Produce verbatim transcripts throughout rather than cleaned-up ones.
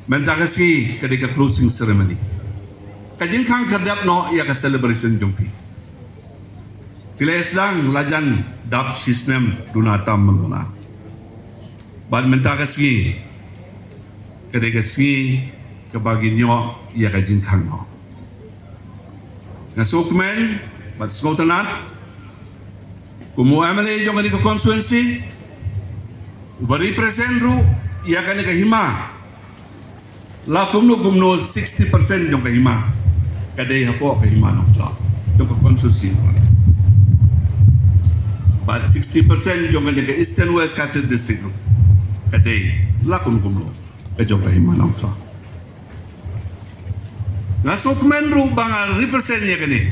Mynta ka sngi ka dei ka closing ceremony. Ka jingkhang khyrdep noh ïa ka celebration jong phi. Phi la sdang la jan dap shi snem duna tam mynta. Bad mynta ka sngi ka dei ka sngi kaba ngin ïoh ïa ka jingkhang noh. Nga sngewkmen bad sngewtynnat kum u M L A jong kane ka constituency, uba represent ruh ïa kane ka hima. La kumno kumno sixty percent jong ka hima ka dei hapoh ka hima Nongkhlaw jong ka constituency. Bad sixty percent jong kane ka Eastern West Khasi District ruh ka dei la kumno kumno ka jong ka hima Nongkhlaw. Nga sngewkmen ruh ba nga represent ïa kane,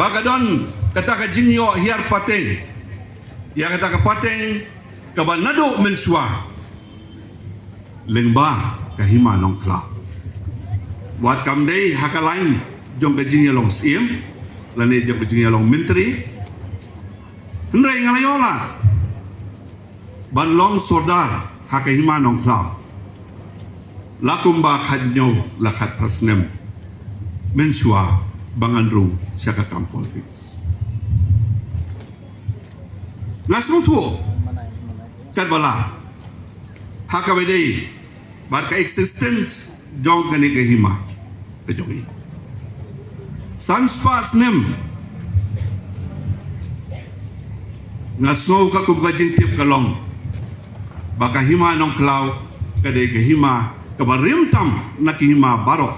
ba ka don kata ka jingïoh hiar pateng ïa kata ka pateng kaba naduh mynshuwa lyngba ka hima Nongkhlaw. Wat kam dei ha ka lain jong ka jingïalong syiem lane jong ka jingïalong myntri, hynrei nga la ïoh lad ban long sordar ha ka hima Nongkhlaw la kumba khathynñiew la khatphra snem mynshuwa ba ngan rung sha ka kam politics. Nga sngewthuh katba lah ha kaba dei bad ka existence jong kane ka hima ka jong ngi. San spah snem nga sngew ka kum ka jingtip ka long ba ka hima Nongkhlaw ka dei ka hima kaba rim tam na ki hima baroh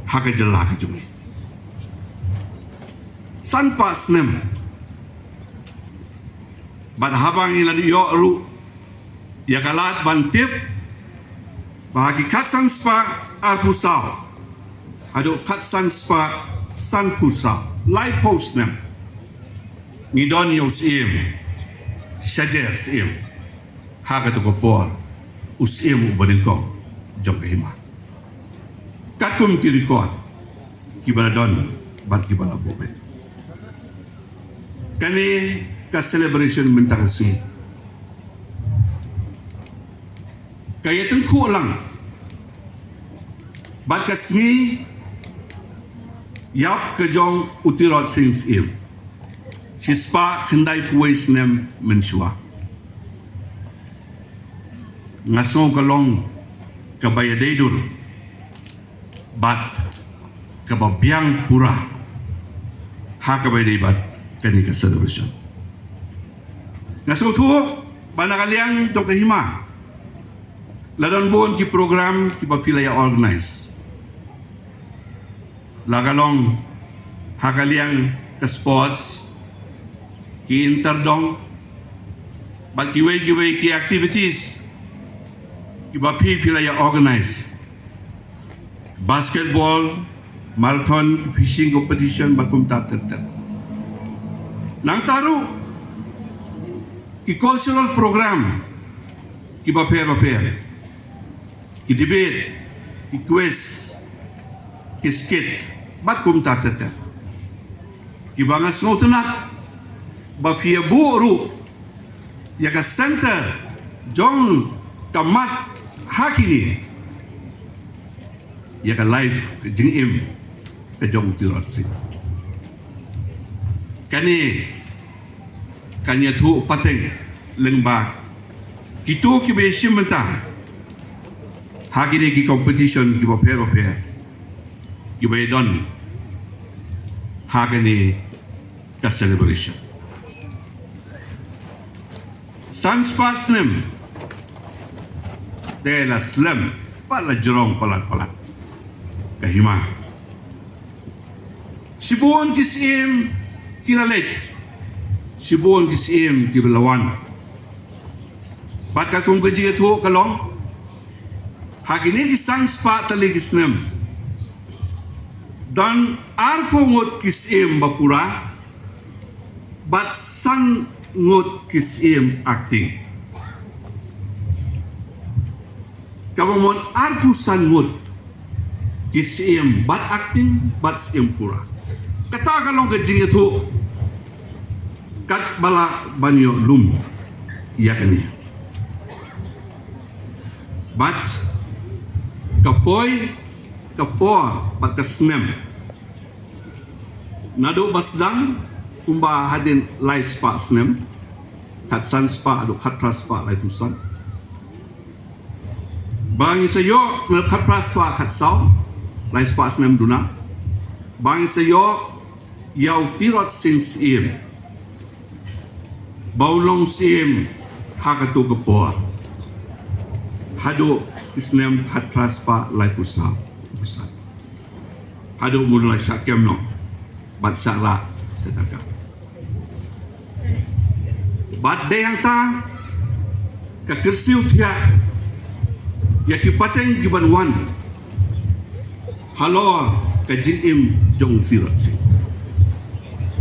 ha ka jylla ka jong ngi. San spah snem bad haba ngi la ïoh ruh ïa ka lad ban tip ba ha ki khatsan spah arphew saw haduh khatsan spah sanphew saw, laiphew snem ngi don ïa u syiem shajer syiem ha kata ka por, u syiem uba nyngkong jong ka hima. Katkum ki record kiba la don bad kiba la buh, kane ka celebration mynta ka sngi ka ïatyngkhuh lang bad ka sngi ïap ka jong u Tirot Sing Syiem, shispah khyndaiphew wei snem mynshuwa. Nga sngew ka long kaba ïadei dur bad kaba biang pura ha kaba ïadei bad kane ka celebration. Nga sngewthuh ba na ka liang jong ka hima la don bun ki program kiba phi la ïa organize, la ka long ha ka liang ka sports, ki inter dong bad kiwei kiwei ki activities kiba phi phi la ïa organize, basketball, marathon, fishing competition bad kumta ter ter. Nangta ruh ki cultural program kiba pher ba pher, ki debate, ki quiz, ki skit bad kumta ter ter, kiba nga sngewtynnat ba phi ïa buh ruh ïa ka center jong ka mat ha kine, ïa ka life, ka jingim ka jong u Tirot Sing. Kane kan ïathuh pateng lyngba kito kiba ïashim bynta ha kine ki competition kiba pher ba pher kiba ïadon ha kane ka celebration. San spah snem te la slem bad la jrong palat palat ka hima. Shibun ki syiem ki la leit, shibun ki syiem kiba la wan. Bad katkum ka jingïathuh ka long, ha kine ki san spah tylli ki snem don arphew ngut ki syiem ba pura bad san ngut ki syiem acting. Kaba mon arphew san ngut ki syiem bad acting bad syiem pura. Kata ka long ka jingïathuh katba lah ban ïoh lum ïa kane. Bad ka poi ka por bad ka snem, naduh ba sdang kumba hadien lai spah snem, khatsan spah haduh khatphra spah laiphew san. Ba ngi sa ïoh na khatphra spah khatsaw, lai spah snem duna, ba ngi sa ïoh ïa u Tirot Sing Syiem ba u long Syiem ha kato ka por haduh ki snem khatphra spah laiphew saw, haduh mut la shah kem noh bad shah rah sha jaka. Bad dei hangta ka kyrsiew thiah ïa ki pateng ki ban wan halor ka jingim jong u Tirot Sing.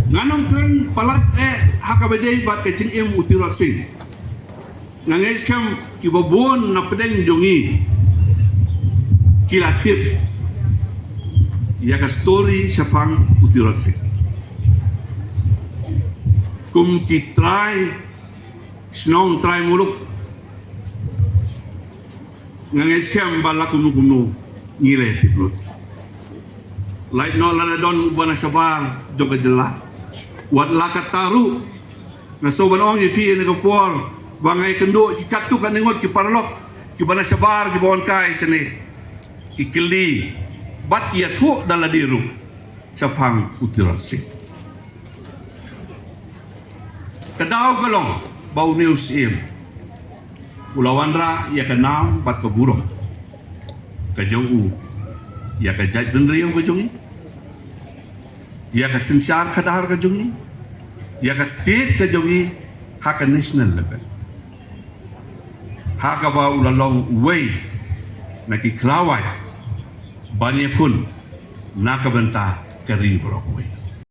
Ngan ym kren palat eh ha kaba dei bad ka jingim u Tirot Sing. Nga ngeit skhem kiba bun na pdeng jong ngi ki la tip ïa ka story shaphang u Tirot Sing. Kum ki trai shnong trai muluk, nga ngeit skhem ba la kumno kumno ngi la tip lut. Lait noh lada don uba na shabar jong ka jylla. Wat la katta ruh, nga sngewbha ban ong ïa phi ha kane ka por ba nga ïakynduh ki katto katne ngut ki paralok kiba na shabar kiba wan kai shane, ki kylli bad ki ïathuh da lade ruh shaphang u Tirot Sing. Ka daw ka long ba une u Syiem u la wanrah ïa ka nam bad ka burom ka jong u ïa ka jaitbynriew ka jong ngi, ïa ka synshar khadar ka jong ngi, ïa ka state ka jong ngi ha ka national level, ha kaba u la long uwei na ki khlawait ban ïakhun na ka bynta ka ri baroh kawei.